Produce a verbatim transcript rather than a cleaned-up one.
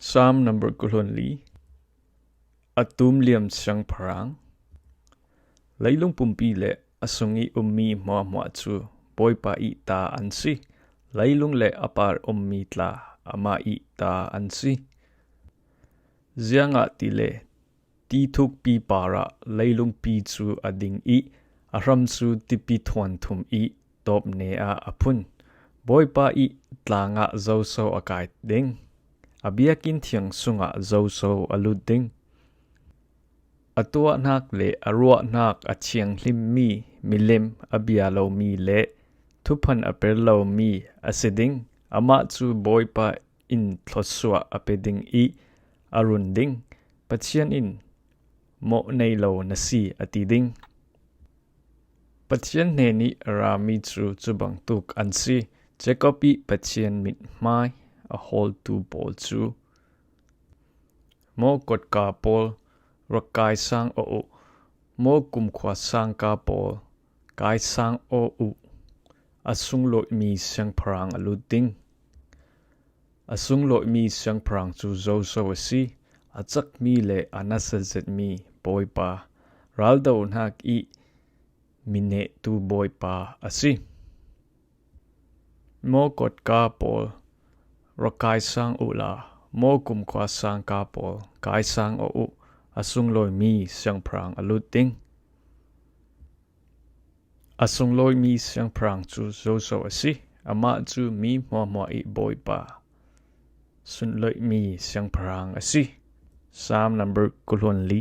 Psalm number kul hluan li. A tum liam siangpahrang. Leilung pumpi le a sung i ummi hmuahhmuah cu Bawipa i ta an si. Leilung le a par ummi tla amah i ta an si. Ziangahtile ti thukpi parah leilungpi cu a ding i a hram cu tipi thuan thum i tawpne ah a phun. Bawipa i tlangah zoso a kai ding? A biakinn thiang sungah zoso a lut ding? A tuahnak le a ruahnak a thianghlimmi, milem a bia lomi le thuphan a per lomi a si ding. Amah cu Bawipa in thluasuah a pe ding i a run ding. Pathian in mawh nei lo na si, a ti ding. Pathian hnen i a rami cu cubang tuk an si. Jacob i Pathian mithmai a hawltu pawl cu maw kotka pawl, rak kaisang aw uh. Maw kumkhua sangka pawl, kaisang aw uh. A sunglawihmi siangpahrang a lut ding. A sunglawihmi siangpahrang cu zoso a si? A cakmi le a nasa zetmi Bawipa, raldohnak i minehtu Bawipa a si. Maw kotka pawl, rak kaisang uhla, maw kumkhua sangka pawl, kaisang aw uh. A sunglawihmi siangpahrang a lut ding. A sunglawihmi siangpahrang cu zoso a si? Amah cu mi hmuahhmuah i Bawipa, sunlawihmi siangpahrang a si. Psalm number kul hluan li.